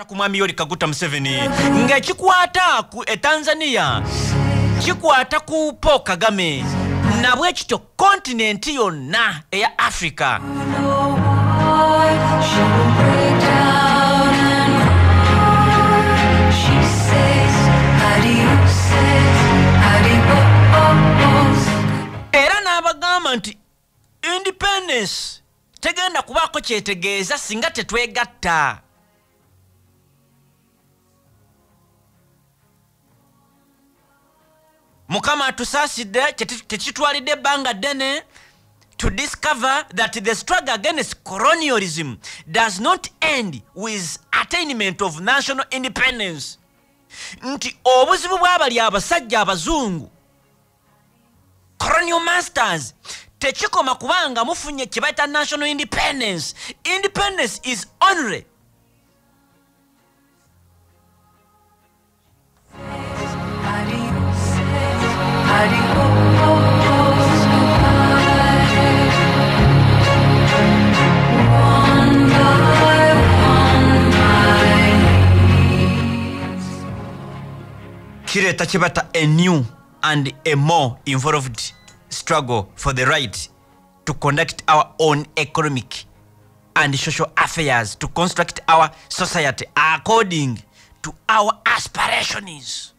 Ku mwami Yoweri Kaguta Museveni, ng'ekikwata ku e Tanzania kikwata ku Paul Kagame, nabwe kityo kontinenti yonna eya Africa. She will break down and cry. She says, adios, adios. Era n'abagamba nti independence tegenda kubaako kyetegeeza singa tetwegatta. Mukama atusaasidde, tekitwalidde ebbanga ddene to discover that the struggle against colonialism does not end with attainment of national independence. Nti obuzibu bw'abali abasajja abazungu, colonial masters, tekikoma kubanga mufunye kye bayita national independence. Independence is only Adios, goodbye. One by one, my needs. Kireeta kye bayita a new and a more involved struggle for the right to conduct our own economic and social affairs, to construct our society according to our aspirations.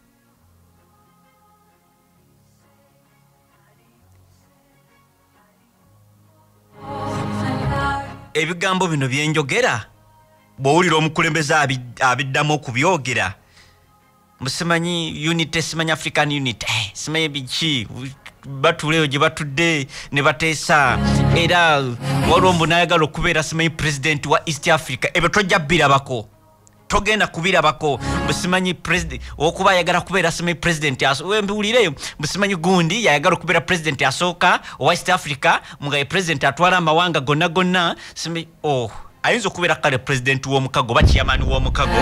Ebigambo bino byenjogera, bw'owulira omukulembeze abiddamu okubyogera, musimanyi unity, simanyi African unity, simanyi biki, batuleyo gye batudde ne bateesa, era waliwo mbu n'ayagala okubeera simanyi president wa East Africa. Ebyo tojja birabako, togenda kubirabako. Musimanyi president okuba ayagala kubeera simanyi president, mbiwulireyo, musimanyi gundi yayagala okubeera president asooka owa East Africa, nga ye president atwala amawanga gonna gonna. Simanyi, oh, ayinza okubeera kale president w'omukago oba chairman w'omukago,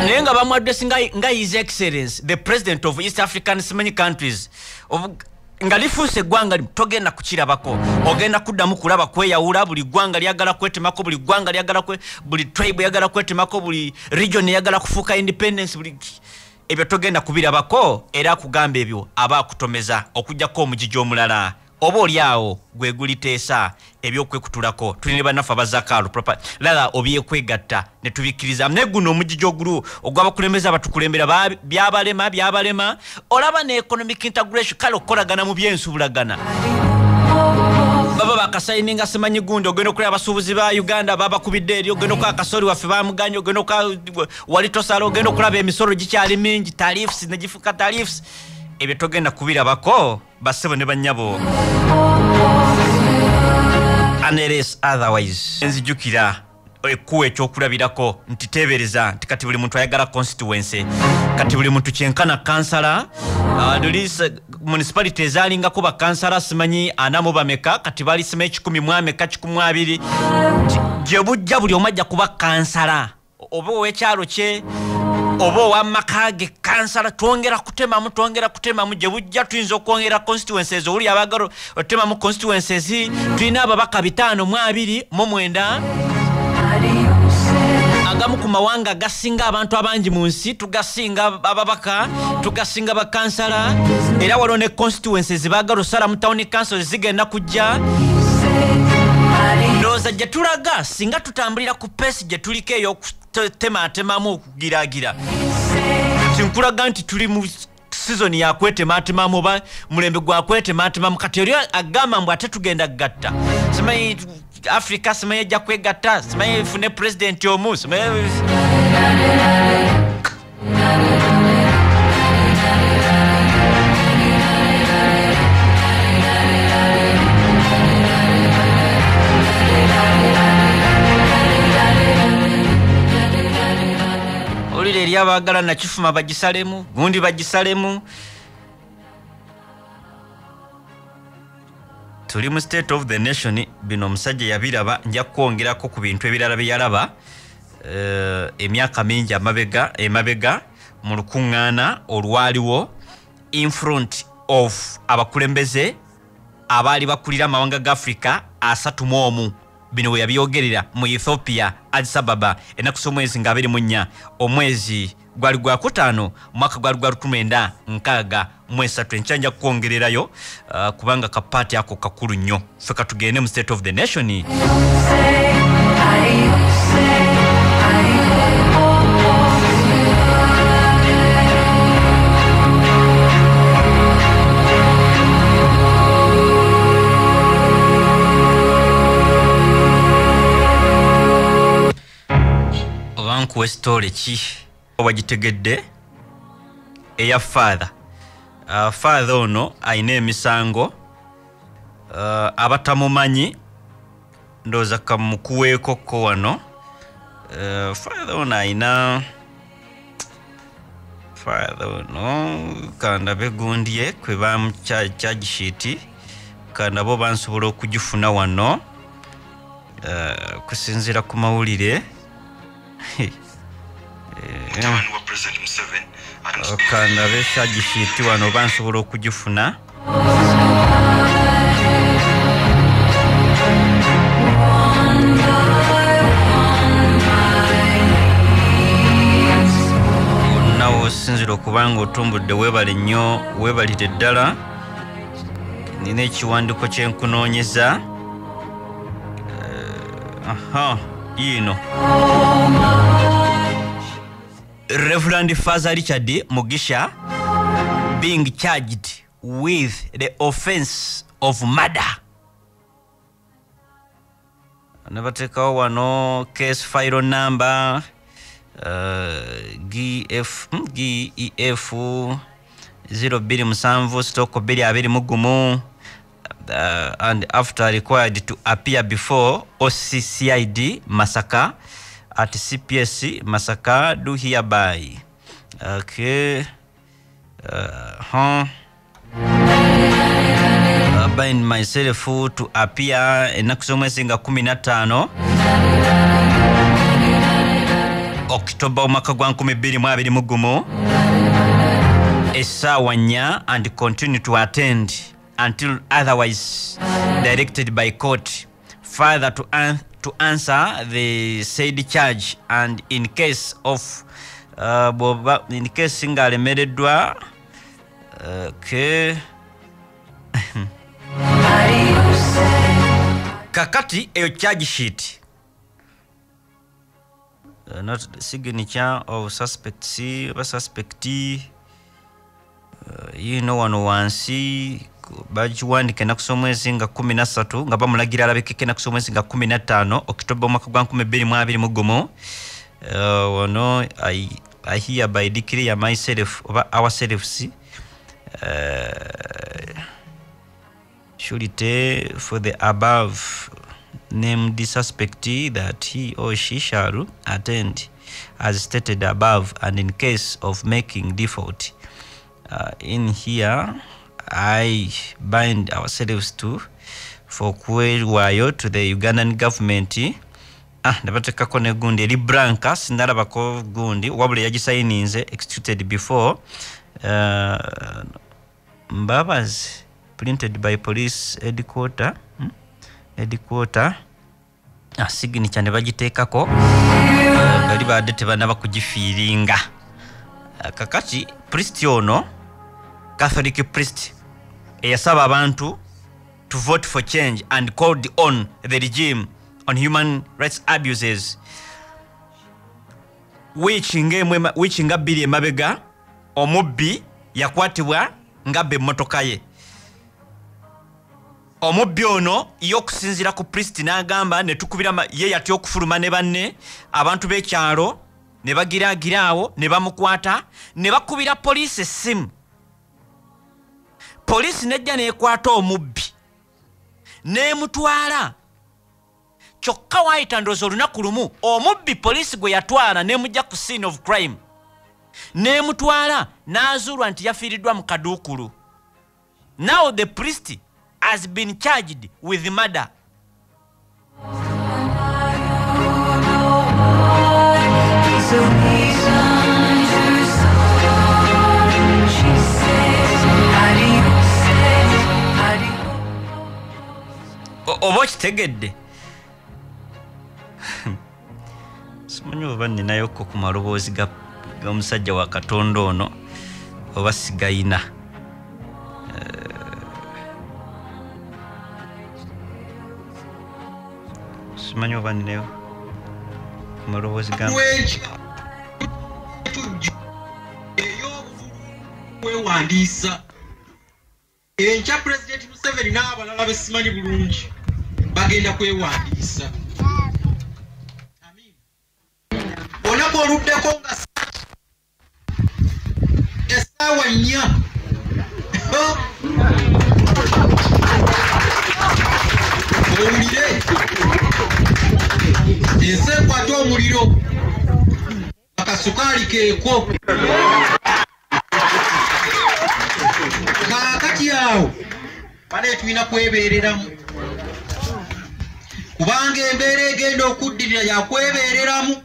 naye nga bamuaddress nga His Excellence the President of East African simanyi countries, nga lifuuse eggwanga limu, togenda kukirabako. Ogenda kuddamu kulaba kweyawula, buli ggwanga lyagala kwetemako, buli ggwanga lyagala buli tribe yagala kwetemako, buli region eyagala kufuuka independence, buli ebyo togenda kubirabako. Era akugamba ebyo aba akutomeza okuggyako omugigi omulala oba oli awo gwe guliteesa ebyokwekutulako. Tulina bannaffe abazakaalo proper lala obyekwegatta ne tubikkiriza, naye guno omugigi ogulu ogw'abakulembeze abatukulembera byabalema byabalema. Olaba ne economic integration, kale okukolagana mu byensuubulagana, baba bakasayininga simanyi gundi, ogenda okulaba abasuubuzi ba Uganda babakubidde eri, ogenda okulaba kasoli waffe bamuganye, ogenda okulaba wali tosala, ogenda okulaba emisolo gikyali mingi, tariffs ne gifuuka tariffs. Ebyo togenda kubirabako bassebo ne bannyabo, unless otherwise. Nzijukira ekuwa ekyokulabirako nti teebereza nti kati buli muntu ayagala constituency, kati buli muntu kyenkana kansala, municipality ezaalingako bakansala simanyi 40 bameka, kati bali simanyi 100 ameka 120, gye bujja buli omu ajja kuba kansala, oba ow'ekyalo kye oba ow'amaka ge kansala. Twongera kutemamu, twongera kutemamu, gye bujja tuyinza okwongera constituencies. Owuli abaagala otemamu constituencies, tulina ababaka 529, agamu ku mawanga agasinga abantu abangi mu nsi, tugasinga ababaka, tugasinga bakansala, era waliwo ne constituencies baagala osala mu town council zigenda kujja. Ndowooza gye tulaga singa tutambulira ku pace gye tuliko ey'okutematemamu okugiraagira, nti nkulaga nti tuli mu season ya kwetematemamu oba mulembe gwa kwetematemamu. Kati oli agamba mbu ate tugenda kugatta, simanyi Africa, simanyi ejja kwegatta, simanyi efune president omu, simanyi olire eri abaagala nakifuma bagisalemu, gundi bagisalemu. Tuli mu state of the nation, bino omusajja yabiraba. Nja kwongerako ku bintu ebirala bye yalaba emyaka mingi emabega mu lukuŋŋaana olwaliwo in front of abakulembeze abaali bakulira amawanga ga Africa 31. Bino we yabyogerera mu Ethiopia, Addis Ababa, ennaku z'omwezi nga 24 omwezi gwali gwa kutaano mwaka gwali gwa 1963. Enkya nja kukwongererayo kubanga kapaati ako kakulu nnyo. Ffe katugende mu State of the Nation. Nkuwe story ki wagitegedde eya father. Father ono ayina emisango, abatamumanyi ndowooza kamukuweeko ko wano. Father ono ayina, father ono kandabe gundi ye kwe bamu charge sheet, kandabo bansobola okugifuna wano, kusinziira ku mawulire. Mutabani wa President Museveni Kandabe charge sheet wano bansobola okugifuna. Nawo osinzira okubanga otumbudde, weebale nnyo, weebalire ddala. Nina ekiwandiiko kye nkunoonyeza. Aha, yiino. Reverend Father Richard Mugisha being charged with the offense of murder. Nabateekawo wano case file number GF GEF 027 stroke 221, and after required to appear before OCCID Masaka at CPS Masaka, do hereby. Okay. Bind myself to appear ennaku z'omwezi nga 15 October omwaka gwa 2021 essaawa 4 and continue to attend until otherwise directed by court, further to answer the said charge, and in case of in case ng'alemereddwa. Okay. Kakati eyo charge sheet, not the signature of suspect C oba suspect, yino wano wansi bagiwandika ennaku z'omwezi nga 13 nga bamulagira alabikeko ennaku z'omwezi nga 15 October omwaka gwa 2021. Wano I hereby declare myself oba ourselves surety for the above named suspect that he or she shall attend as stated above, and in case of making default, in here I bind ourselves to for kuweerwayo to the Ugandan government. Nabateekako ne gundi eri blanka, sinalabako gundi wabula yagisayininze executed before Mbabazi, printed by police headquarter, headquarter, signature ne bagiteekako, bali badde tebannaba kugifiiringa. Kakati priest ono, Catholic priest eyasaba abantu to vote for change and called on the regime on human rights abuses, wiiki nga 2 emabega omubbi yakwatibwa ng'abba emmotoka ye. Omubbi ono ye okusinziira ku priest n'agamba ne tukubira ye yatya okufuluma ne banne, abantu b'ekyalo ne bagiraagira awo ne bamukwata ne bakubira poliisi essimu. Poliisi nejja n'ekwata omubbi n'emutwala. Kyokka waayita ndowooza olunaku lumu omubbi poliisi gwe yatwala n'emujja ku scene of crime n'emutwala n'azuulwa nti yafiiriddwa mu kaduukulu. Now the priest has been charged with murder. Oba okitegedde? Simanyi oba nninayo-ko ku maloboozi g'omusajja wa Katonda ono oba sigayina. Simanyi oba nninayo ku maloboozi ga kwewandiisa. Enkya Pulezidenti Museveni n'abalala besimanyi bulungi bagenda kwewandiisa. Olunaku oluddako nga essaawa 4 owulire ensi ekwata omuliro, akasukaali keeko. Kaakati awo bane tulina kwebeereramu, kubanga embeera egenda okuddirira yakwebeereramu.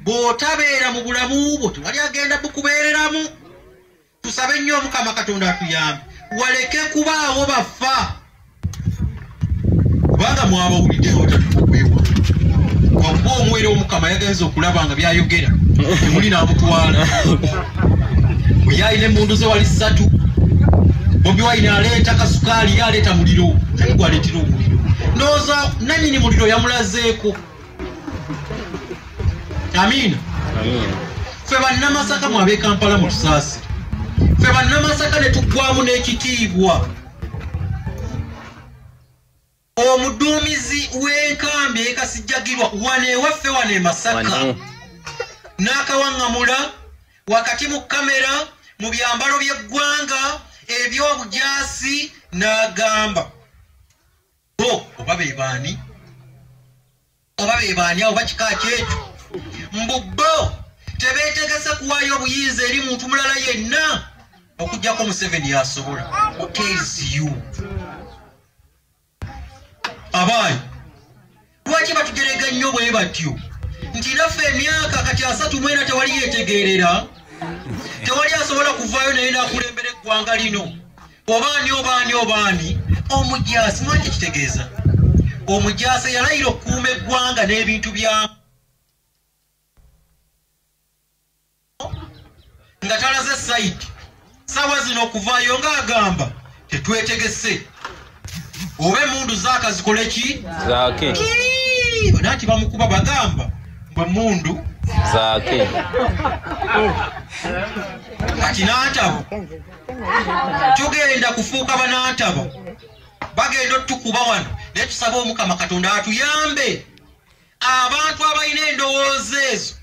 Bw'otabeera mu bulamu bwo tewali agenda bukubeereramu. Tusabe nnyo Omukama Katonda atuyambe, waleke kubaawo bafa, kubanga mwabawuliddewo tatukuwewa. Wakuba omwera Omukama yagenza okulaba nga byayogera temuli n'amutwala. Bwe yalina emmundu ze wali 3, Bobi Wine aleeta kasukaali, aleeta muliro, tali gwaleetera omuliro. Ndowooza nannyini muliro yamulazeeko. Amiina. Ffe bannamasaka mwe ab'e Kampala mutusaasire. Ffe bannamasaka ne tuggwamu n'ekitiibwa. Omuduumizi w'enkambi e Kasijjagirwa wano ewaffe wano e Masaka n'akawaŋŋamula wakati mu kamera mu byambalo by'eggwanga eby'obujaasi n'agamba bo oba be baani, oba be baani abo bakika kyekyo, mbu bo tebeetegese kuwaayo obuyinza eri muntu mulala yenna okuggyako Museveni yasobola. Who tells you? Abaayi lwaki batujerega nnyo bwe batyo nti naffe emyaka kati 34 tewali yeetegeerera, tewali asobola kuvaayo naye n'akulembera eggwanga lino. Obaani obaani obaani omujaasi, mwaki kitegeeza omujaasi yalayira okukuuma eggwanga n'ebintu bya nga talaze sayiti. Saawa zino okuvaayo ng'agamba tetwetegese, oba emmundu zaaka zikole ki? Zaake. Nanti bamukuba bagamba mbwe emmundu zaake. Kati n'antabo tugenda kufuuka banantabo, bagenda otukuba wano. Naye tusabe Omukama Katonda atuyambe abantu abalina endowooza ezo,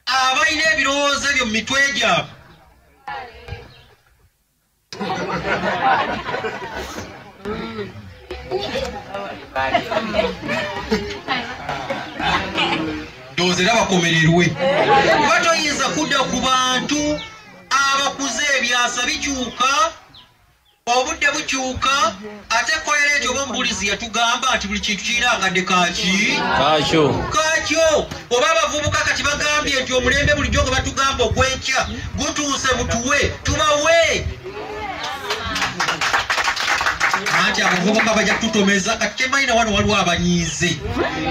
abalina ebirowoozo ebyo mu mitwe gyabwe. Ndowooza era bakomererwe, kuba toyinza kudda ku bantu abakuze. Ebyasa bikyuka, obudde bukyuka, ate kolera ekyo oba omubulizi yatugamba nti buli kintu kirina akadde kaki kakyo. Oba abavubuka kati bagambye nti omulembe bulijjo gwe batugamba ogw'enkya gutuuse, mutuwe tubawe. Anti abavubuka bajja kututomeza. Kati kyemanyina wano waliwo abanyiize,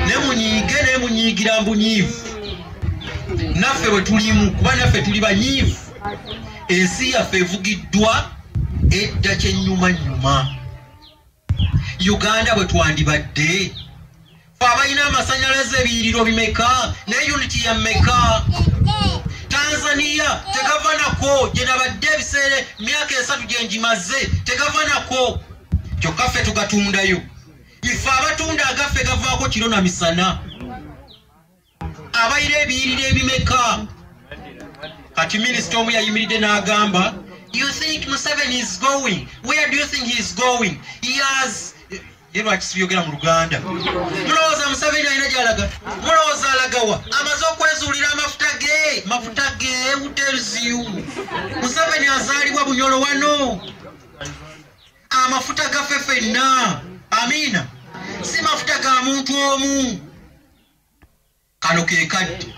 ne munyiige ne munyiigira mbunyiivu. Naffe bwe tulimu, kuba naffe tuli banyiivu. Ensi yaffe evugiddwa edda kyennyumanyuma. Uganda bwe twandibadde fe abalina amasannyalaze ebiyiriro bimeka naye uniti ya mmeka? Tanzania tegava nako, gye nabadde ebiseera myaka 3 gye ngimaze tegava nako, kyokka ffe tugatundayo. Ife abatunda agaffe gavaako kiro na misana. Abalina ebiyiriro ebimeka? Kati minisita omu yayimiridde n'agamba, you think Museveni is going? Where do you think he is going? He has... Ye lwaki sibyogera mu Luganda? Mulowooza Museveni alina gy'alaga? Mulowooza alagawa? Amaze okwezuulira amafuta ge. Mafuta ge, who tells you? Museveni azaalibwa Bunyoro wano. Amafuta gaffe ffenna. Amiina. Si mafuta ga muntu omu. Kano ke kadde.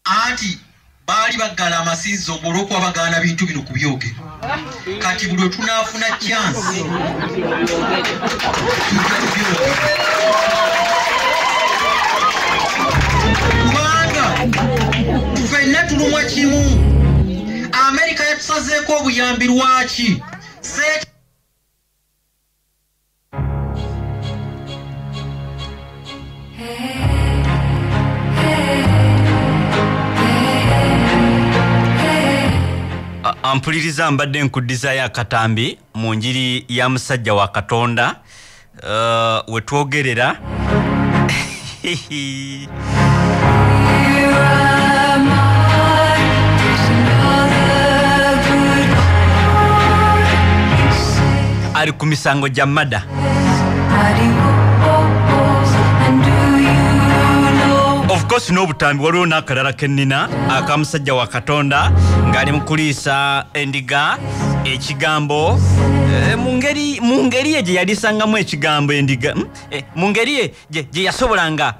Anti baali baggala amasinzizo olw'okuba bagaana bintu bino kubyogera. Kati buli lwe tunaafuna chance tujja kubyogera. Babaweeko obuyambi lwaki? Ampuliriza mbadde nkuddizayo akatambi mu njiri ya musajja wa Katonda we twogerera. Ali ku misango gya mada. Of course n'obutambi waliwo n'akalala kennina akamusajja wa Katonda ng'ali mu kuliisa endiga ekigambo mu ngeri ye gye yaliisangamu ekigambo endiga, mu ngeri ye gye yasobolanga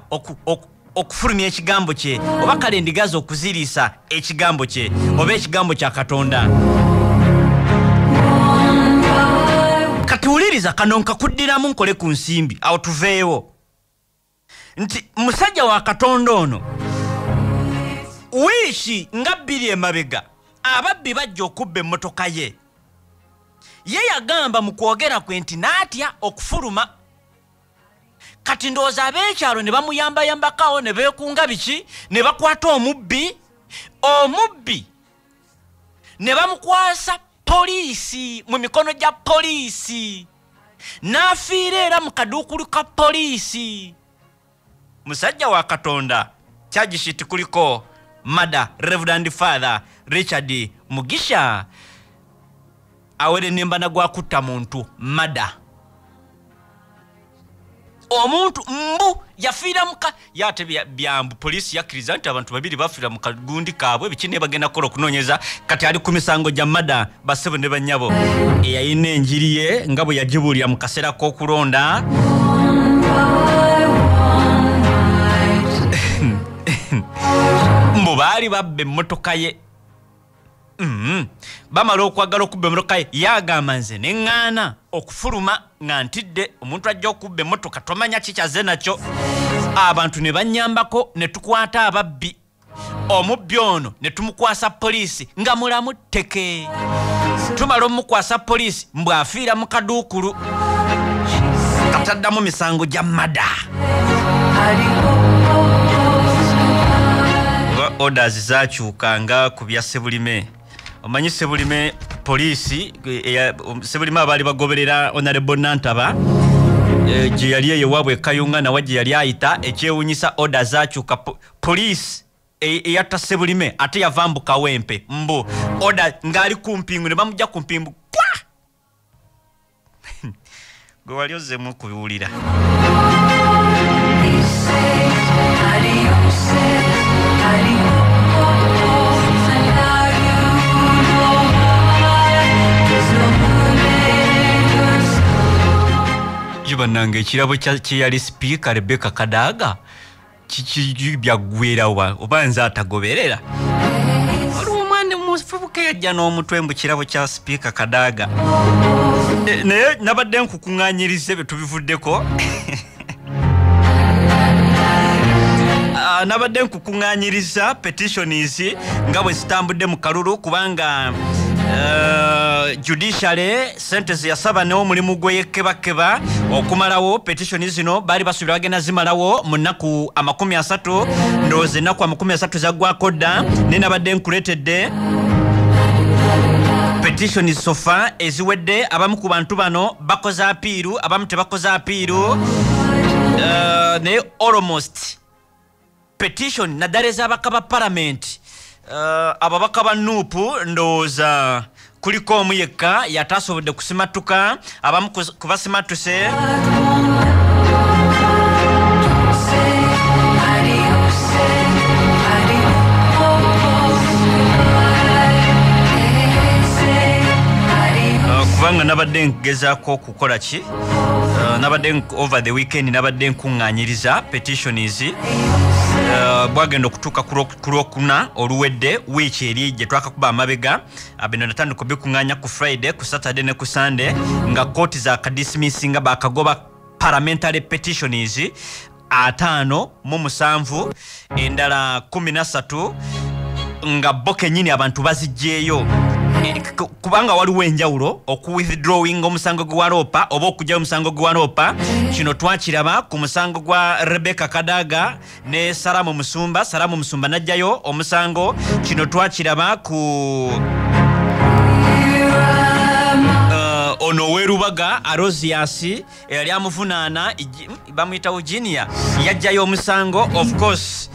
okufulumya ekigambo kye oba kale endiga ze okuziriisa ekigambo kye oba ekigambo kya Katonda. Kati wuliriza kano nkakuddiramu nkole ku nsimbi awo tuveewo nti musajja wa Katonda ono wiiki nga 2 emabega ababbi bajja okubba emmotoka ye. Ye yagamba mu kwogera kwe nti n'atya okufuluma. Kati ndowooza ab'ekyalo ne bamuyambayambakawo ne beekunga biki ne bakwata omubbi ne bamukwasa poliisi mu mikono gya poliisi n'afiira era mu kaduukulu ka poliisi. Musajja wa Katonda charge sheet kuliko mada Reverend Father Richard Mugisha awere nembana gwa kutta muntu mada. Omuntu mbu yafiira muka yate byambu poliisi yakkiriza nti abantu babiri bafiira mu kagundi kaabwe biki ne bagenda kukola okunoonyeza. Kati ali ku misango gya mada bassebo ne bannyabo. Eyayina enjiri ye nga bwe yagibuulira mu kaseera k'okulonda. Mbu baali babba emmotoka ye. Bamala okwagala okubba emmotoka ye yagamba nze ne ŋŋaana okufuluma nga ntidde omuntu ajja okubba emmotoka tomanya kikyaze nakyo. Abantu ne bannyambako ne tukwata ababbi. Omubbi ono ne tumukwasa poliisi nga mulamu tteke. Tumala omukwasa poliisi mbw'afiira mu kaduukulu. Kataddamu misango gya mada. Orders zakyukanga ku bya Ssebulime. Omanyi Ssebulime poliisi Ssebulime abaali bagoberera Honorable Nantaba gye yali eyo waabwe Kayunga nawe gye yali ayita ekyewuunyisa orders zakyuka poliisi eyatta Ssebulime ate yava mbu Kawempe mbu order ng'ali ku mpingu ne bamugja ku mpingu kwa gwe wali ozzeemu okubiwulira. Bannange ekirabo kyeyali sipiika Rebecca Kadaga byaggwerawa oba nze atagoberera. Waliwo omwana mufubuka yajja n'omutwe mbu kirabo kya sipiika Kadaga. Naye nabadde nkukuŋŋaanyiriza bye tubivuddeko. Nabadde nkukuŋŋaanyiriza petitions nga bwe zitambudde mu kalulu kubanga judiciary sente yasaba n'omulimu gwe yekkebakeba okumalawo petition zino baali basuubira bagenda zimalawo mu nnaku 30. Ndowooza ennaku 30 zaggwako dda naye nabadde nkuleetedde petition sofa eziwedde. Abamu ku bantu bano bakoze apiiru, abamu tebakoze apiiru, naye almost petition naddala ez'ababaka ba palamenti ababaka ba NUP ndowooza kuliko omu yekka yatasobodde kusimatuka, abamu kubasimatuse. Kubanga nabadde ngezaako okukola ki, nabadde over the weekend nabadde nkuŋŋaanyiriza petitions bwagenda okutuuka ku lwokuna oluwedde wiiki eri gye twakakuba amabega. Bino natandika obikuŋŋaanya ku Friday, ku Saturday ne ku Sunday nga kooti zakadismissinga bakagoba parliamentary petitions 57 endala 13 nga bo kennyini abantu baziggyeyo. Kubanga waliwo enjawulo okuwithdrawing omusango gwe waloopa oba okugyayo omusango gwe waloopa. Kino twakiraba ku musango gwa Rebecca Kadaga ne Salamu Musumba. Salamu Musumba n'aggyayo omusango. Kino twakiraba ku ono owerubaga Arosias eyali amuvunaana, bamuyita Eugenia, yajjayo omusango. Of course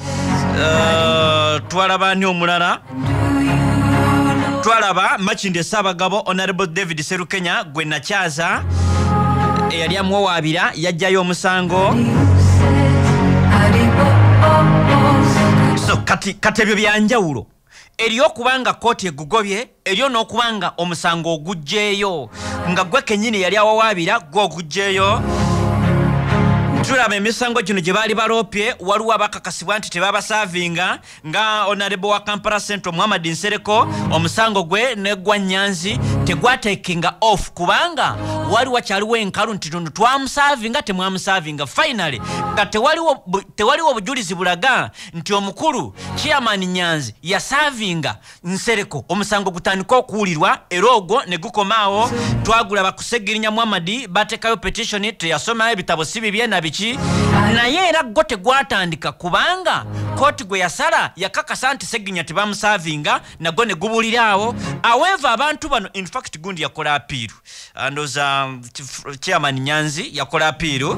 twalaba ni omulala, twalaba Makindye Ssaabagabo Honorable David Serukenya gwe nakyaza eyali amuwawaabira, yajjayo omusango. So kati ebyo byanjawulo eriyo okubanga kooti egugobye, eriyo n'okubanga omusango oguggyeyo nga gwe kennyini yali awawaabira gwe oguggyeyo. Tulaba emisango gino gye baali baloopye, waliwo abakakasibwa nti tebabasaavinga nga Honorable wa Kampala Central Muhammad Nsereko, omusango gwe ne gwa Nyanzi tegwatekinga off kubanga wali wakyaliwo enkalu nti tuno twamusaavinga temwamusaavinga. Finally nga tewaliwo obujulizi bulaga nti omukulu Chairman Nyanzi yasaavinga Nsereko, omusango gutandika okuwulirwa era ogwo ne gukomaawo. Twagulaba ku Ssegirinya Muhammad, bateekayo petition, teyasomayo ebitabo si bibye na biki, naye era gwo tegwatandika kubanga kooti gwe yasala yakakasa nti Ssegirinya tebamusaavinga, nagwo ne gubuliraawo. However, abantu bano in fact gundi yakola appeal, ndowooza Chairman Nyanzi yakola appeal,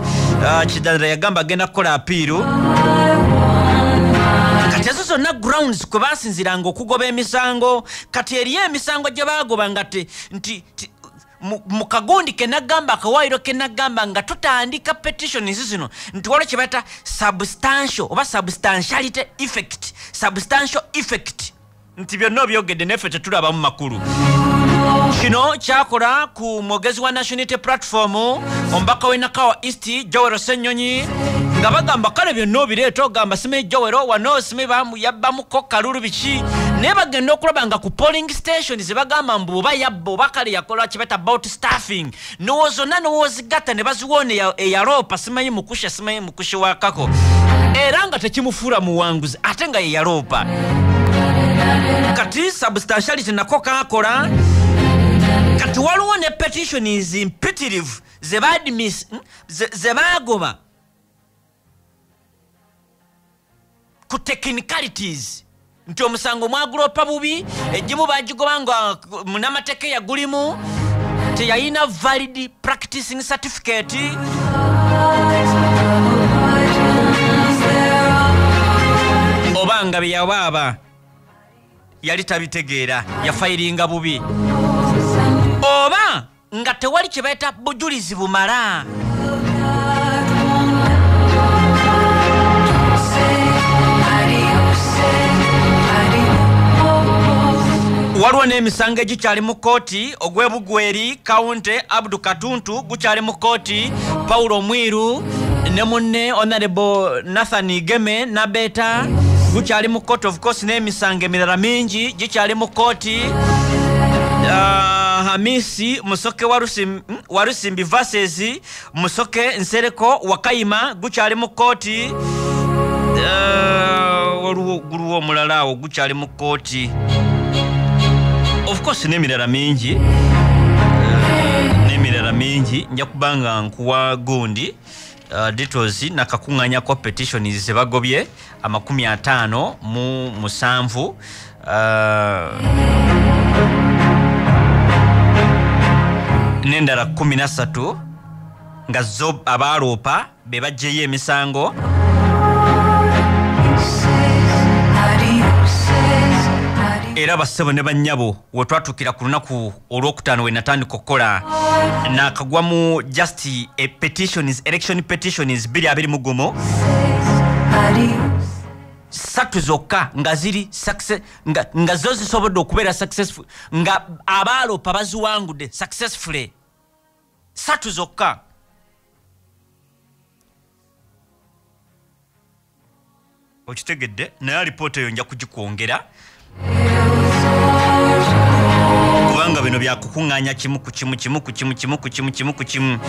Kidandala yagamba agenda kukola appeal. Kati ezo zonna grounds kwe basinziranga okugoba emisango. Kati eriyo emisango gye baagoba nga nti mu kagundi kenagamba, akawaayiro kenagamba nga tutandika petitions zino, nti waliwo kye bayita substantial oba substantiality effect, substantial effect, nti byonna obyogedde naffe tetulabamu makulu. Kino kyakola ku mwogezi wa National Unity Platform, omubaka w'e Nakawa East Joel Ssenyonyi, nga bagamba kale byonna obireeta ogamba simanyi Joel wano simanyi yabbamuko kalulu biki, naye bagenda okulaba nga ku polling station ze bagamba mbu oba yabba oba kale yakola kye bayita about stuffing, nowo zonna nowozigatta ne baziwoona eyaloopa simanyi mukusha, simanyi mukushe wakako, era nga tekimufuula muwanguzi ate nga ye yaloopa. Kati substantiality nako kakola. Kati waliwo ne petitions mpitirivu ze baagoba ku technicalities, nti omusango mwagulopa bubi, egimu bagigoba nga munnamateeka yagulimu teyalina valid practicing certificate, oba nga bye yawaaba yali tabitegeera, yafayiringa bubi, oba nga tewali kye bayita bujulizi bumala. Waliwo n'emisango egikyali mu kkooti, ogw'ebugweri Kawunte Abdu Katuntu gukyali mu kkooti, Paulo Mwiru ne munne Honorable Nathan Geme Nabeta gukyali mu kkooti, of course n'emisango emirala mingi gikyali mu kkooti. Hamisi Musoke Warusimbi versus Musoke Nsereko Wakayima gukyali mu kkooti. Waliwo guliwo omulala awo gukyali mu kkooti, of course n'emirala mingi, n'emirala mingi. Nja kubanga nkuwa gundi details nakakuŋŋaanyako petitions ze bagobye 57, n'endala 13 nga zo abaaloopa be baggyeyo emisango. Era bassebo ne bannyabo, we twatuukira ku lunaku olwokutaano we natandika okukola, naakagwa mu just a petitions, election petitions 2021, 3 zokka nga ziri success, nga zo zisobodde okubeera successful, nga abaaloopa baziwangudde successfully, 3 zokka. Okitegedde? Naye alipoota eyo nja kugikwongera kubanga bino byakukuŋŋaanya kimu ku kimu, kimu ku kimu, kimu ku kimu, kimu ku kimu.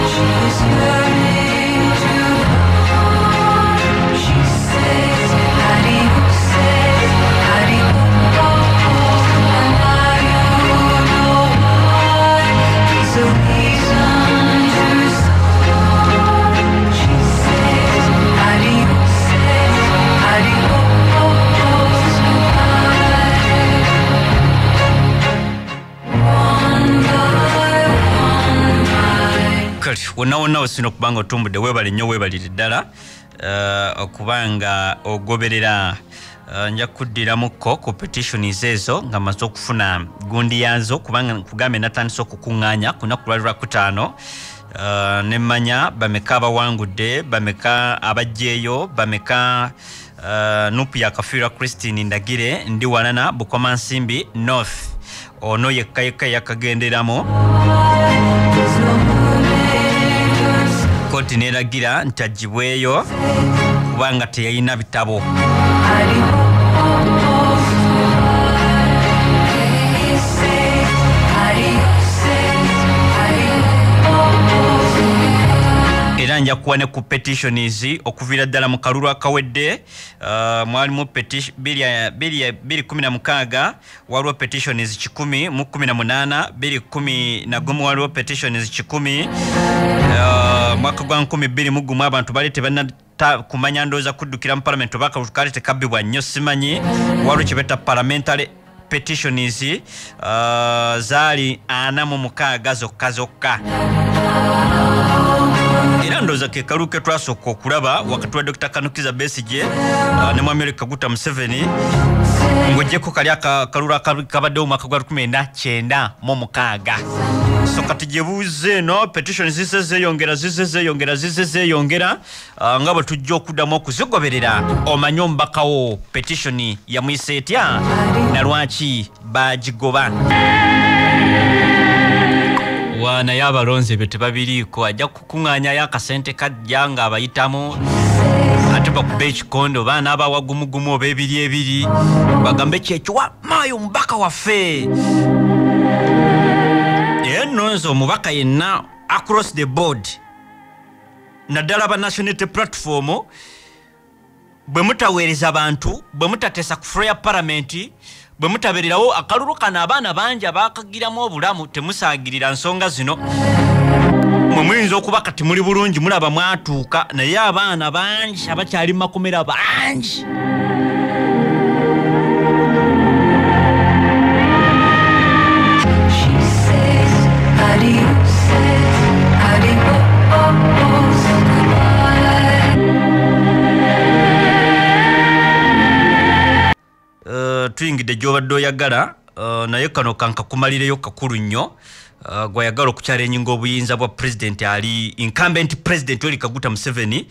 She's learning to She says, Wonna wonna osina okubanga otumbudde, weebale nnyo, weebalire ddala okubanga ogoberera. Nja kuddiramuko ku petitions ezo nga maze okufuna gundi yazo, kubanga nkugambe natandise okukuŋŋaanya ku lunaku lwali lwakutaano, ne mmanya bameka abawangudde, bameka abajjeeyo, bameka. Nupu yakafiirwa Christine Ndagire ndi walana Bukomansimbi North, ono yekka yekka yakagenderamu. Kooti n'eragira nti aggyibweyo kubanga teyalina bitabo. Era nja kuwa ne ku petitions okuviira ddala mu kalulu akawedde. Mwalimu 2016 waliwo petitions 118, 2011 waliwo petitions 100. Mwaka gwa 2021 abantu bali tebannata kumanya ndowooza kuddukira mu palamenti oba akalulu kaali tekabbibwa nnyo simanyi. Waliwo kye bayita parliamentary petitions, zaali 46 zokka zokka. Era ndowooza ke kalulu ke twasooka okulaba wakati wa Dr. Kanukiza Besigye ne Mwami Yoweri Kaguta Museveni, ng'oggyeko kali akalulu akabaddewo mu mwaka gwa 1996. So kati gye buuze eno petition zizze zeeyongera, zizze zeeyongera, zizze zeeyongera, nga bwe tujja okuddamu okuzigoberera omanye omubakawo petition yamuyise etya na lwaki baagigoba. Wa naye abalonzi ebyo tebabiriiko, ajja kukuŋŋaanyayo akasente kajja ng'abayitamu, ate bakube ekikondo oba n'abawa gumugumu oba ebiri ebiri, bagambe kyekyo wamaayo omubaka waffe. Era nno nze omubaka yenna across the board, naddala aba National Unity Platform, bwe mutaweereza bantu, bwe mutateesa ku floor ya palamenti, bwe mutabeererawo akalulu kano abaana bangi abaakagiramu obulamu, temusaagirira nsonga zino. Mwe muyinza okuba kati muli bulungi mulaba mwatuuka, naye abaana bangi abakyali mu makomera bangi. She says, adios, adios, goodbye. Tuyingidde gy'obadde oyagala, naye kano kankakumalireyo kakulu nnyo. Gwayagala okukyala ennyingo obuyinza bwa president ali incumbent president Yoweri Kaguta Museveni,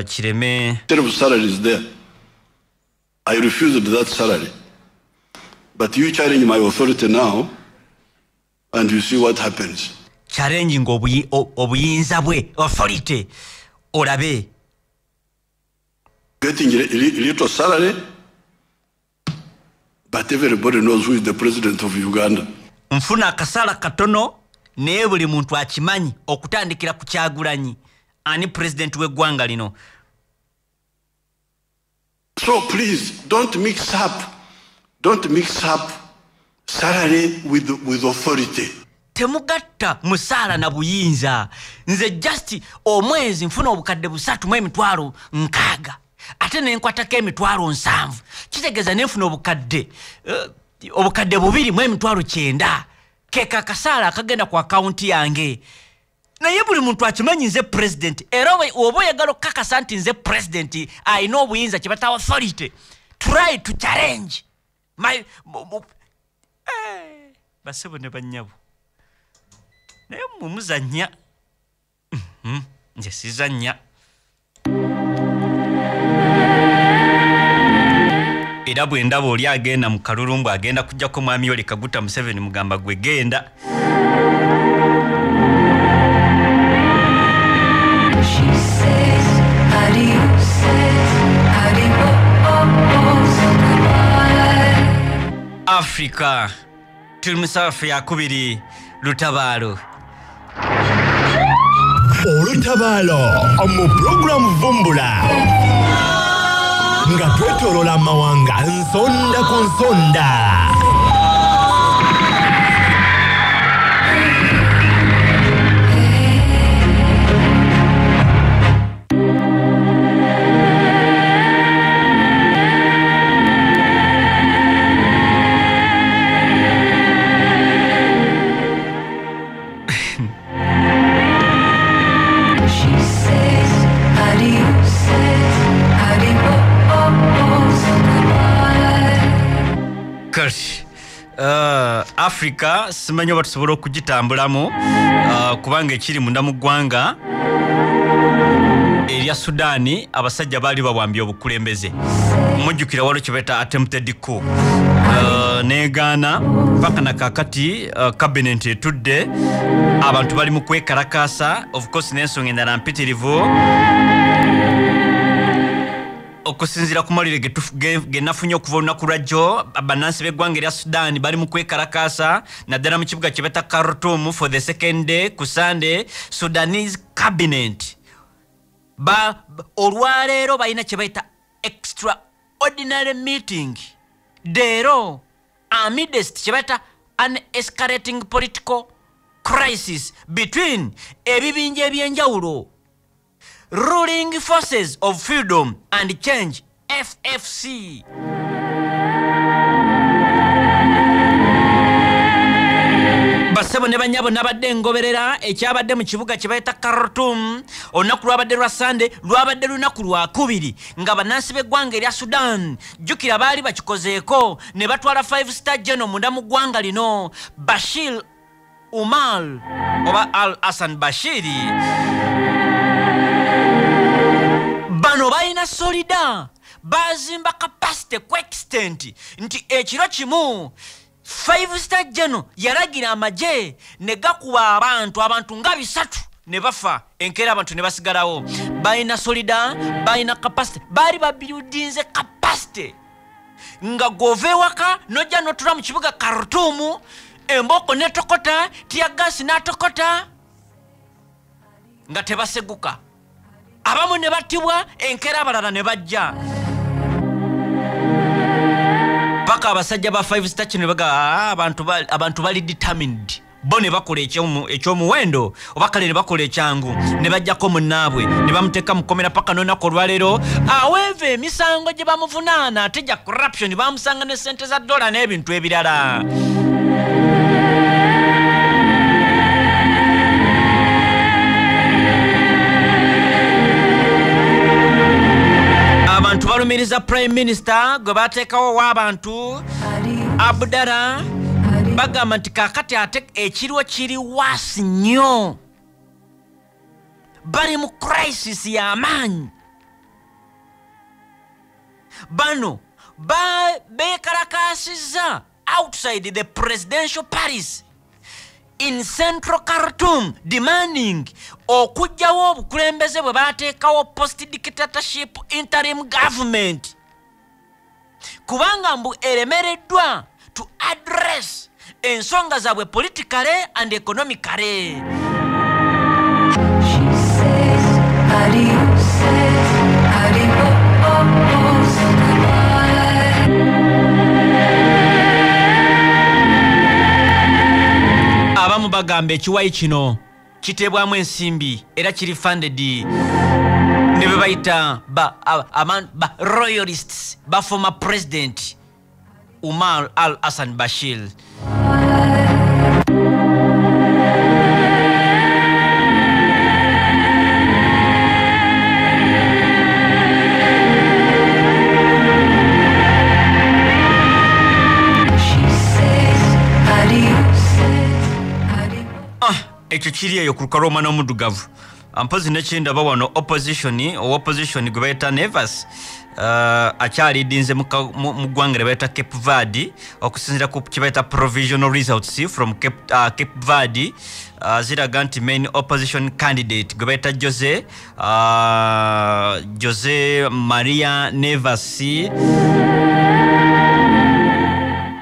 kireme. Terrible salary is there. I refused that salary. But you challenge my authority now and you see what happens. Challenging obuyinza bwe authority olabe. Getting little salary, but everybody knows who is the president of Uganda. Nfuna akasala katono naye buli muntu akimanyi okutandikira ku Kyagulanyi ani president w'eggwanga lino. So please don't mix up salary with authority. Temugatta musaala na buyinza. Nze just omwezi nfuna obukadde 360,000 ate ne nkwatako 70,000, kitegeeza ne nfuna obukadde 2,900 keka akasaala akagenda ku akawunti yange. Naye buli muntu akimanyi nze president, era oba oyagala okukakasa nti nze president alina obuyinza kye bata authority, try to challenge my basebo ne bannyabo. Naye mmwe muzannya, nze sizannya. Era bwe ndaba oli agenda mu kalulu mbu agenda kujjako Mwami Yoweri Kaguta Museveni, mugamba gwe genda. She says, adios, adios, goodbye. Africa tuli mu safu yakubiri lutabaalo. Olutabaalo mu pulogulaamu Vumbula nga twetoolola amawanga nsonda ku nsonda. Africa simanyi oba tusobola okugitambulamu, kubanga ekiri munda mu ggwanga erya Sudaani abasajja baali bawambye obukulembeze. Mujjukira waliwo kye bayita attempted coup, negaana paka na kakati. Cabinet etudde, abantu bali mu kwekalakaasa, of course n'ensonga endala mpitirivu. Okusinziira ku mawulire ge nafunye okuva olunaku lwajjo, bannansi b'eggwanga erya Sudan bali mu kwekalakaasa, naddala mu kibuga kye bayita Khartoum for the second day. Ku Sunday, Sudanese cabinet olwaleero balina kye bayita extraordinary meeting leero amidst kye bayita an escalating political crisis between ebibinja ebyenjawulo, Ruling Forces of Freedom and Change, FFC. Basebo ne banyabo, nabadde ngoberera ekyabadde mu kibuga kye bayita Khartoum olunaku lwabadde lwa Sande, lwabadde lunaku lwakubiri nga bannansi b'eggwanga erya Sudan, jjukira baali bakikozeeko ne batwala 5 star general munda mu ggwanga lino, Bashir Umar oba Al Hassan Bashiri. Bano balina solida, bazimba capacity ku extent nti ekiro kimu 5 star general yalagira amagye ne gakuba abantu nga 300 ne bafa, enkeera abantu ne basigalawo. Balina solida, balina capacity, baali babuildinze capacity nga gova ewaka nojja notula mu kibuga Khartoum, emboko netokota, teargas n'atokota nga tebaseguka, abamu ne battibwa, enkeera abalala ne bajja paka abasajja ba 5 star kino baga abantu bali determined, bo ne bakola ekyomuwendo oba kale ne bakola ekyangu ne bajjako munnaabwe ne bamuteeka mu kkomera paka n'olunaku olwaleero. Aweeva emisango gye bamuvunaana ate gya corruption, bamusanga ne ssente za dola n'ebintu ebirala. Abantu balumiriza prime minister gwe bateekawo w'abantu Abdara, bagamba nti kakati ate ekiriwo kiri waasi nnyo, bali mu crisis y'amaanyi. Bano beekalakaasizza outside the presidential palace in central Khartoum, demanding okuggyawo obukulembeze bwe bateekawo post dictatorship interim government, kubanga mbu eremereddwa to address ensonga zaabwe politically and economically. She says adios, adios, goodbye. Abamu bagamba ekiwayi kino kiteebwamu ensimbi era kiri funded ne be bayita ba royalists ba former president Umar Al Hassan Bashir. She says adios, adios. Ekyo kiri eyo ku lukalu omwana omuddugavu. Mpozi nekyendaba wano opposition, opposition gwe bayita Nevas, akyalidinze mu ggwanga lye bayita Cape Verde, okusinziira ku kye bayita provisional results from Cape Verde, ziraga nti main opposition candidate gwe bayita Jose Maria Nevas.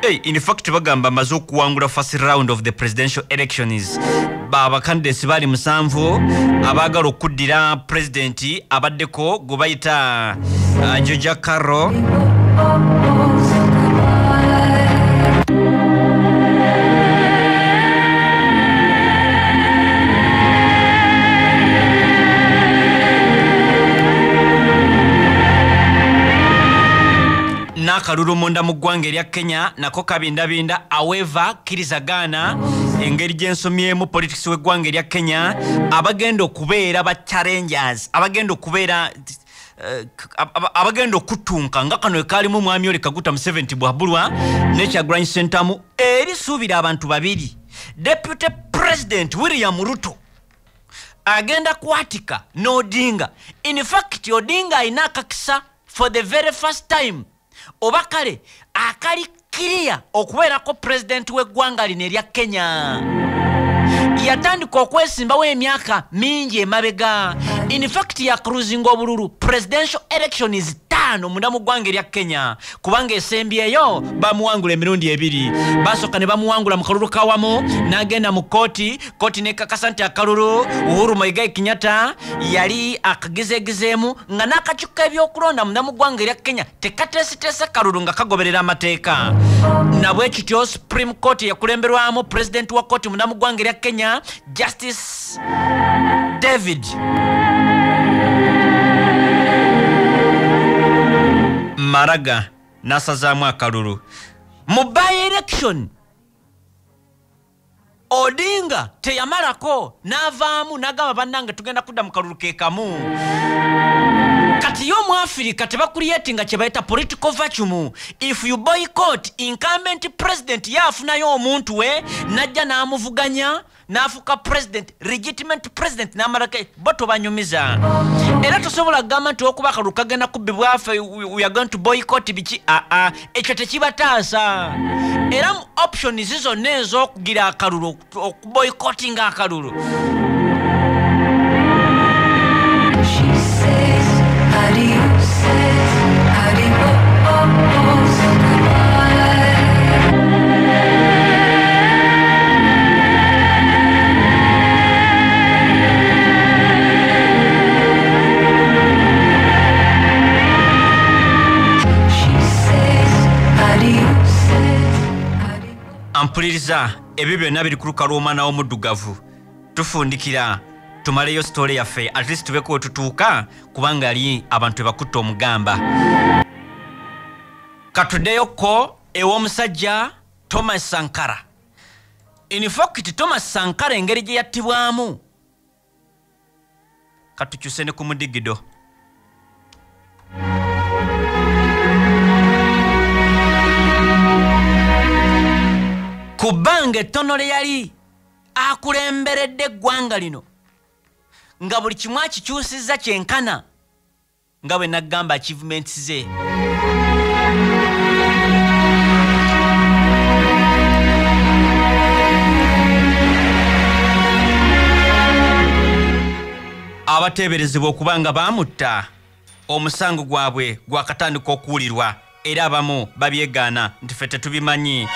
Hey, in fact bagamba amaze okuwangula first round of the presidential elections. Ba candidates bali 7 abaagala okuddira president abaddeko gwe bayita Georgia Carro. N'akalulu munda mu ggwanga erya Kenya nako kabindabinda. However, kkirizagaana engeri gy'ensomyemu politics w'eggwanga erya Kenya, abagenda okubeera ba challengers, abagenda okubeera abagenda okutunka nga kano ekalimu omwami Yoweri Kaguta Museveni Tibuhaburwa ne Kyagulanyi Ssentamu, erisuubira abantu babiri. Deputy President William Ruto agenda kwatika n'Odinga. In fact, Odinga alina akakisa for the very first time, oba kale akali kiriya okubeerako president w'eggwanga lino erya Kenya. Yatandika okwesimbawo emyaka mingi emabega. In fact, yakruzinga obululu presidential elections 5 munda mu ggwanga erya Kenya, kubanga esembyeyo bamuwangula emirundi ebiri. Basooka ne bamuwangula mu kalulu kawamu, n'agenda mu kooti, kooti nekakasa nti akalulu Uhuru Muigai Kenyatta yali akagezeegezeemu, nga n'akakiiko k'ebyokulonda munda mu ggwanga erya Kenya tekateeseteese kalulu nga kagoberera amateeka. Nabwe kityo Supreme Court yakulemberwamu president wa kooti munda mu ggwanga erya Kenya, Justice David Maraga, n'asazaamu akalulu. Mu by-election Odinga teyamalako, n'avaamu n'agamba bannange tugenda kudda mu kalulu ke kamu. Kati yo mu Africa tebakuliyetinga kye bayita political vacuum. If you boycott incumbent president, yafunayo omuntu we najja n'amuvuganya n'afuuka president, legitimate president, n'amalako bo tobanyumiza. Era tosobola kugamba nti okuba akalulu kagenda kubbibwa ffe, we are going to boycott biki, aa, ekyo tekibataasa. Era mu options zonna ez'okugira akalulu, okuboycottinga akalulu, She says adios, adios, goodbye. She says adios, adios. Ampuliriza, ebyo byonna biri ku lukalu omwana w'omuddugavu. Tufundikira tumaleyo sitole yaffe, at least tubeko wetutuuka, kubanga ali abantu ebakutta omugamba. Katuddeyoko ew'omusajja Thomas Sankara. In fact, Thomas Sankara engeri gye yattibwamu, katukyuse ne ku mudigido. Ku bbanga ettono lye yali akulemberedde eggwanga lino, nga buli kimu akikyusizza kyenkana nga bwe naggamba achievements ze. Abateeberezebwa okuba nga baamutta, omusango gwabwe gwakatandika okuwulirwa, era abamu babyegaana nti ffe tetubimanyi.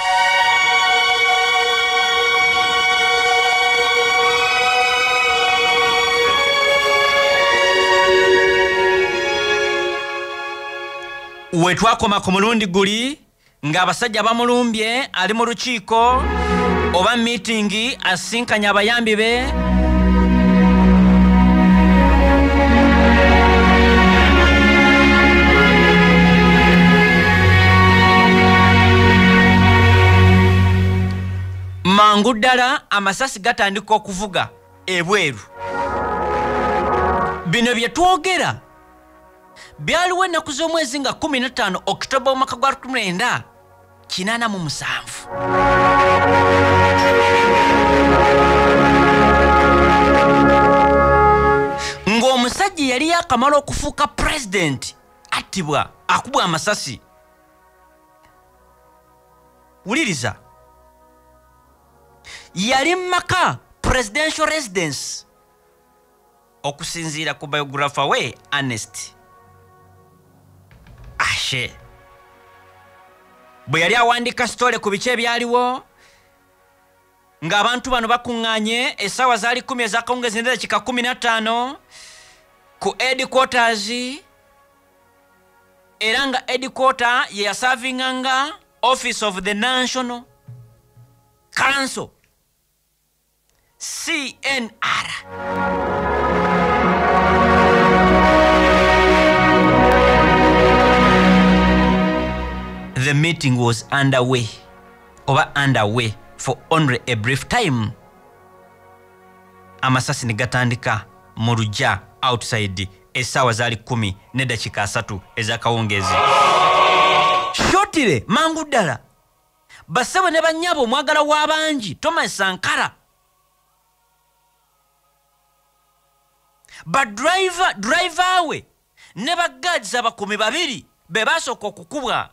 We twakoma ku mulundi guli ng'abasajja bamulumbye, ali mu lukiiko oba meeting, asinkanya abayambi be. Mangu ddala amasasi gatandika okuvuga ebweru. Bino bye twogera byaliwo ennaku z'omwezi nga 15 Okitoba omwaka gwa 1987. Ng'omusajja yali yakamala okufuuka president attibwa, akubwa amasasi. Wuliriza, yali mu maka presidential residence, okusinziira ku biographer we Ernest Ashe. Bwe yali awandiika sitole ku biki ebyaliwo, ng'abantu bano bakuŋŋaanye, essaawa zaali 10 ez'akawungeezi n'eddakiika 15 ku headquarters, era nga headquarter ye yasaavinganga Office of the National Council, CNR. The meeting was underway, oba underway for only a brief time. Amasasi ne gatandika mu luggya outside Essaawa zaali 10:30 ez'akawungeezi. Shortly, mangu ddala, bassebo ne bannyabo, omwagala w'abangi Thomas Sankara, badriver driver we ne baguards abakuumi babiri be basooka okukubwa.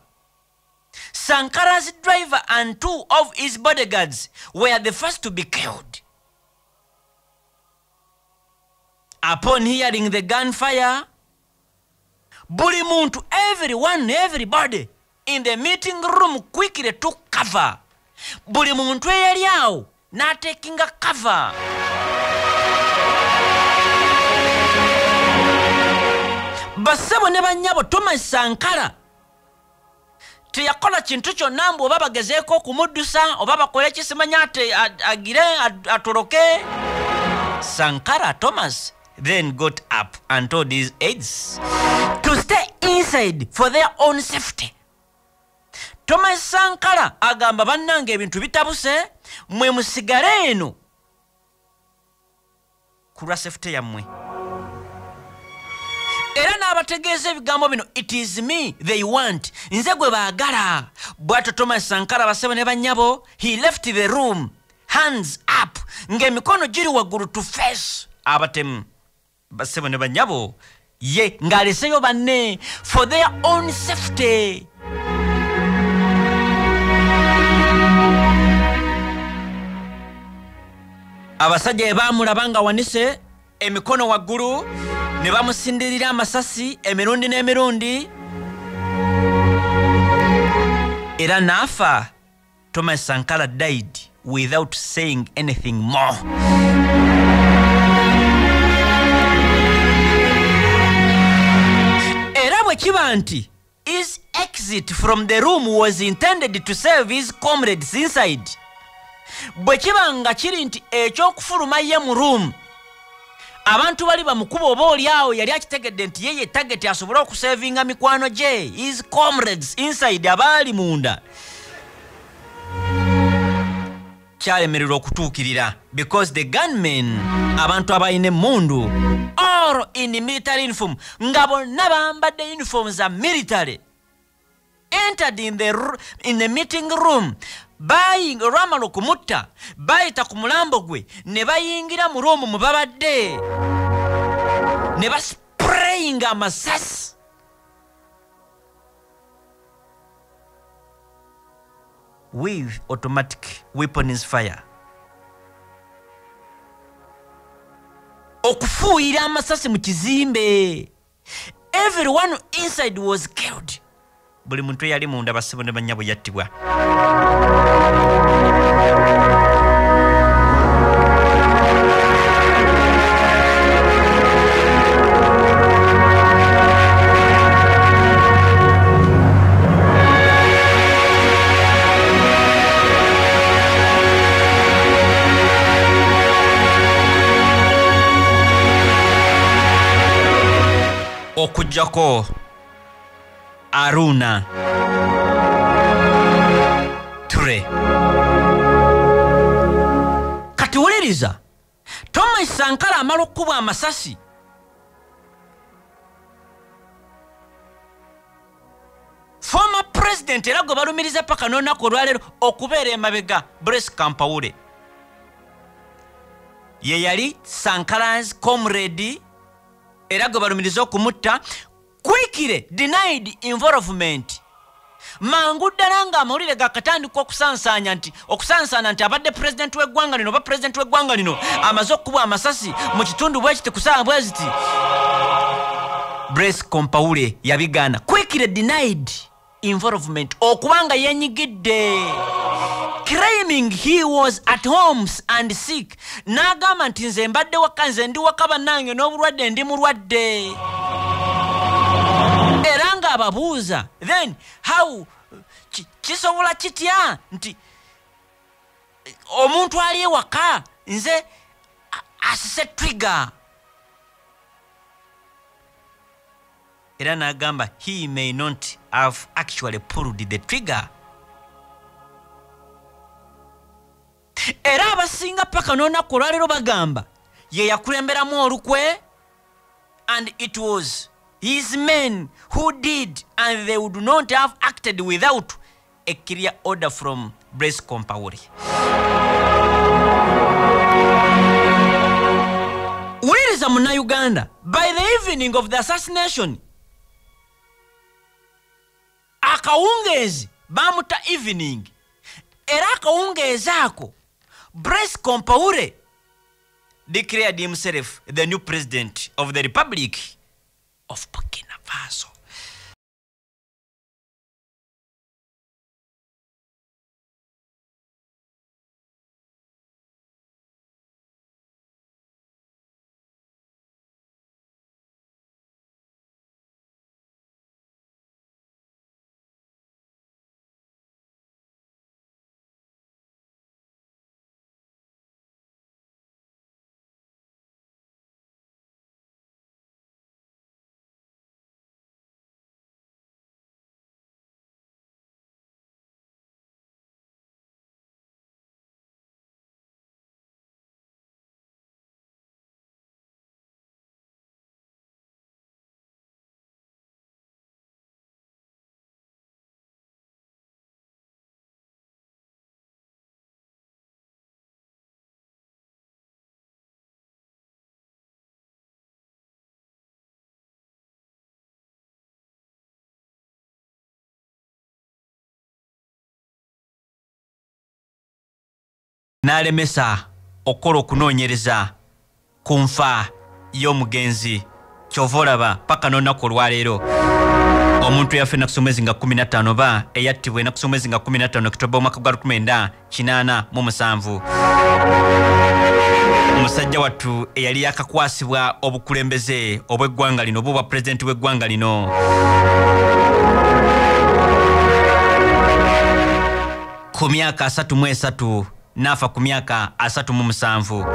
Sankara's driver and two of his bodyguards were the first to be killed. Upon hearing the gunfire, buli muntu, everyone, everybody in the meeting room quickly took cover. Buli muntu eyali awo n'atekinga cover. Bassebo ne bannyabo, Thomas Sankara teyakola kintu kyonna mbu oba bagezeeko okumuddusa oba bakole kisimanya ate agire atoloke. Sankara Thomas then got up and told his aides to stay inside for their own safety. Thomas Sankara agamba, bannange ebintu bitabuse, mwe musigale eno ku lwa safety yammwe. Era n'abategeeza ebigambo bino, "It is me they want, nze gwe baagala." Bw'atyo Thomas Sankara, basebo ne bannyabo, he left the room hands up, ng'emikono giri waggulu, to face abatemu. Basebo ne bannyabo, ye ng'aleseyo banne for their own safety. Abasajja bwe baamulaba nga wanise emikono waggulu, ne bamusindirira amasasi emirundi n'emirundi, era n'afa. Thomas Sankara died without saying anything more. Era bwe kiba nti his exit from the room was intended to save his comrades inside, bwe kiba nga kiri nti ekyokufuluma ye mu room abantu bali bamukuba, oba oli awo yali akitegedde nti ye ye target, asobole okusavinga mikwano gye, his comrades inside, abaali munda, kyalemererwa okutuukirira because the gunmen, abantu abalina emmundu, all in military uniform, nga bonna bambadde uniform za military, entered in the meeting room. Bayinga olwamala okumutta, bayita ku mulambo gwe ne bayingira mu room mwe babadde ne basprayinga amasasi with automatic weapons fire, okufuuyira amasasi mu kizimbe. Everyone inside was killed. Buli muntu eyali munda, bassebo ne bannyabo, yattibwa. Okuggyako Aruna Ture. Kati wuliriza, Thomas Sankara amala okukubwa amasasi, former president, era gwe balumiriza paka n'olunaku olwaleero okubeera emabega, Blaise Compaore, ye yali Sankara's comrade era gwe balumiriza okumutta, quickly denied involvement. Mangu ddala ng'amawulire gakatandika okusansaanya nti okusansaana nti abadde pulezidenti w'eggwanga lino oba pulezidenti w'eggwanga lino amaze okukubwa amasasi mu kitundu bwe kiti ku ssaawa bwe ziti, Blaise Compaore yabigaana, quickly denied involvement, okubanga yenyigidde, claiming he was at home and sick. N'agamba nti nze mbadde waka, nze ndi waka bannange, n'obulwadde ndi mulwadde. Era ng'ababuuza, then how kisobola kitya nti omuntu ali ewaka nze asise trigger? Era n'agamba he may not have actually pulled the trigger. Era abasinga paka n'olunaku olwaleero bagamba ye yakulemberamu olukwe. And it was his men who did, and they would not have acted without a clear order from Blaise Compaoré. Wuliriza Munnayuganda, by the evening of the assassination, akawungeezi bamuta evening, era akawungeezi ako Blaise Compaoré declared himself the new president of the Republic of Burkina Faso. N'alemesa okukola okunoonyereza ku nfa y'omugenzi, kyova olaba paka n'olunaku olwaleero omuntu eyaffe ennaku z'omwezi nga 15 oba eyattibwa ennaku z'omwezi nga 15 Okitoba omwaka gwa 1987, omusajja wattu eyali yakakwasibwa obukulembeze obw'eggwanga lino oba obwa pulezidenti w'eggwanga lino ku myaka 33 n'afa ku myaka 37.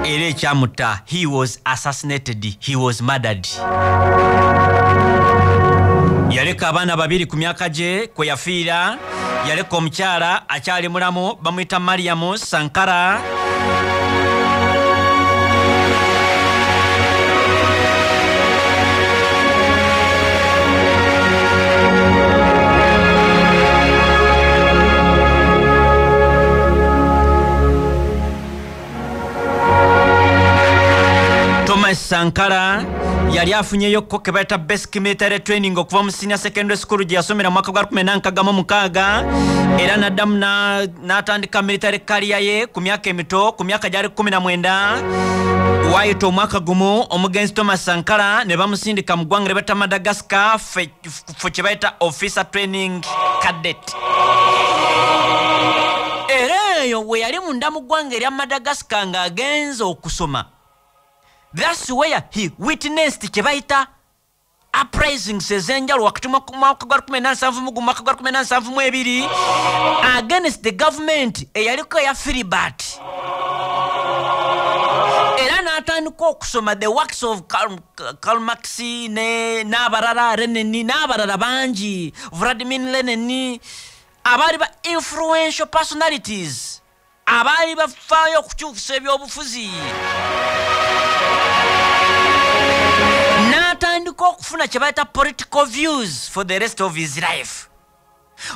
Era ekyamutta, he was assassinated, he was murdered. Yaleka abaana babiri ku myaka gye kwe yafiira, yaleka omukyala akyali mulamu bamuyita Mariam Sankara. Thomas Sankara yali afunyeyo ke bayita basic military training okuva mu senior secondary school gye yasomera mu mwaka gwa 1966, era n'addamu n'atandika military career ye ku myaka emito, ku myaka gyali 19. Waayita omwaka gumu omugenzi Thomas Sankara ne bamusindika mu ggwanga lye bayita Madagascar for kye bayita officer training cadet. Era eyo we yali munda mu ggwanga erya Madagascar ng'agenze okusoma, that's where he witnessed kye bayita uprisings ez'enjawulo wakati mu mwaka gwa 1971 mwaka gwa 1972 against the government eyaliko eya Philibert. Era n'atandika okusoma the works of Karl Marx n'abalala, Lenin n'abalala bangi, Vladimir Lenin, abaali ba influential personalities abaali bafaayo okukyusa ebyobufuzi. N'atandika okufuna kye bayita political views for the rest of his life.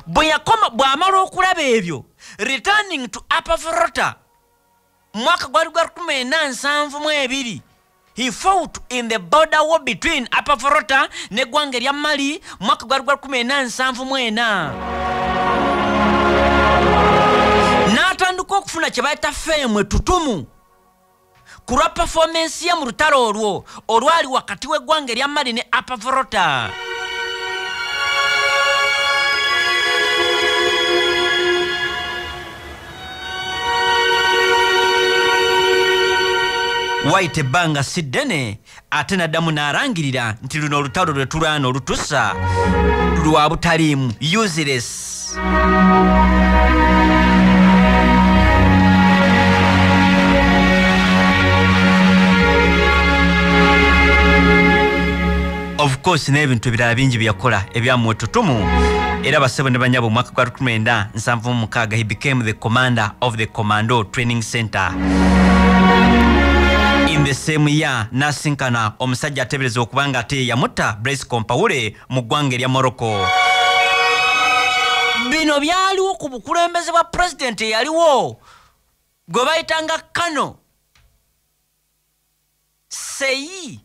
Bwe yakoma bw'amala okulaba ebyo, returning to Upper Volta mwaka gwali gwa 1972, he fought in the border war between Upper Volta n'eggwanga erya Mali mwaka gwali gwa 1974. N'atandika okufuna kye bayita fame etutumu ku lwa performance ye mu lutalo olwo olwali wakati w'eggwanga erya Mali ne Upper Volta. Wayita ebbanga si ddene ate n'addamu n'alangirira nti luno olutalo lwe tulwana olutusa lwa butaliimu, useless. Of course n'ebintu ebirala bingi bye yakola ebyamuwa ettutumu. Era basebo ne bannyabo, omwaka gwa 1976 he became the commander of the Commando Training Center in In the same year nasinkana omusajja ateeberezebwa okuba nga ate yamutta Blaise Compaoré mu ggwanga erya Morocco. Bino byaliwo ku bukulembeze bwa pulezidenti eyaliwo gwe bayitanga Kano Seyi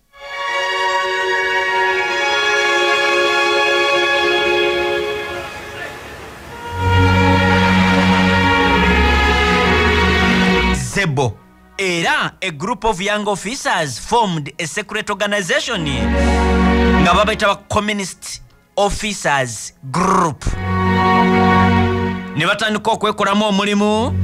Zebo. Era a group of young officers formed a secret organization nga babayita ba Communist Officers Group, ne batandika okwekolamu omulimu.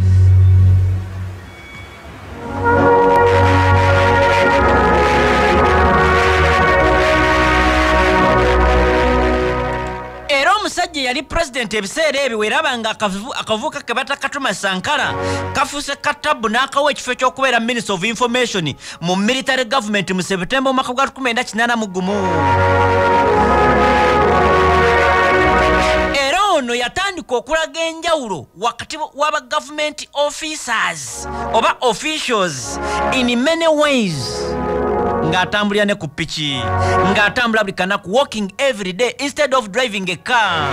Era omusajja yali president ebiseera ebyo weraba nga akavuka ke bata Katuma Sankara kafuuse katabu n'akawa ekifo ky'okubeera Minister of Information mu military government mu September omwaka gwa 1981. Era ono yatandika okulaga enjawulo wakati w'aba government officers oba officials in many ways, ng'atambulira ne ku piki, ng'atambula buli kanaku, walking every day instead of driving a car.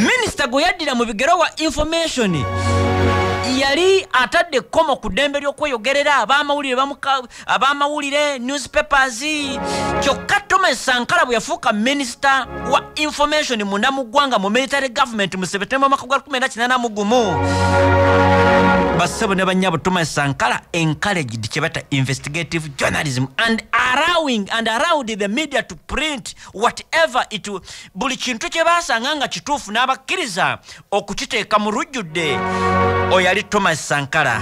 Minisita gwe yaddira mu bigere wa information yali atadde ekkomo ku ddembe ly'okweyogerera ab'amawulire newspapers. Kyokka Thomas Sankara bwe yafuuka minisita wa information munda mu ggwanga mu military government mu September omwaka gwa 1981, bassebo ne bannyabo, Thomas Sankara encouraged kye bayita investigative journalism and allowing and allowed the media to print whatever it, buli kintu kye baasanga nga kituufu n'abakkiriza okukiteeka mu lujjudde. Oyo yali Thomas Sankara.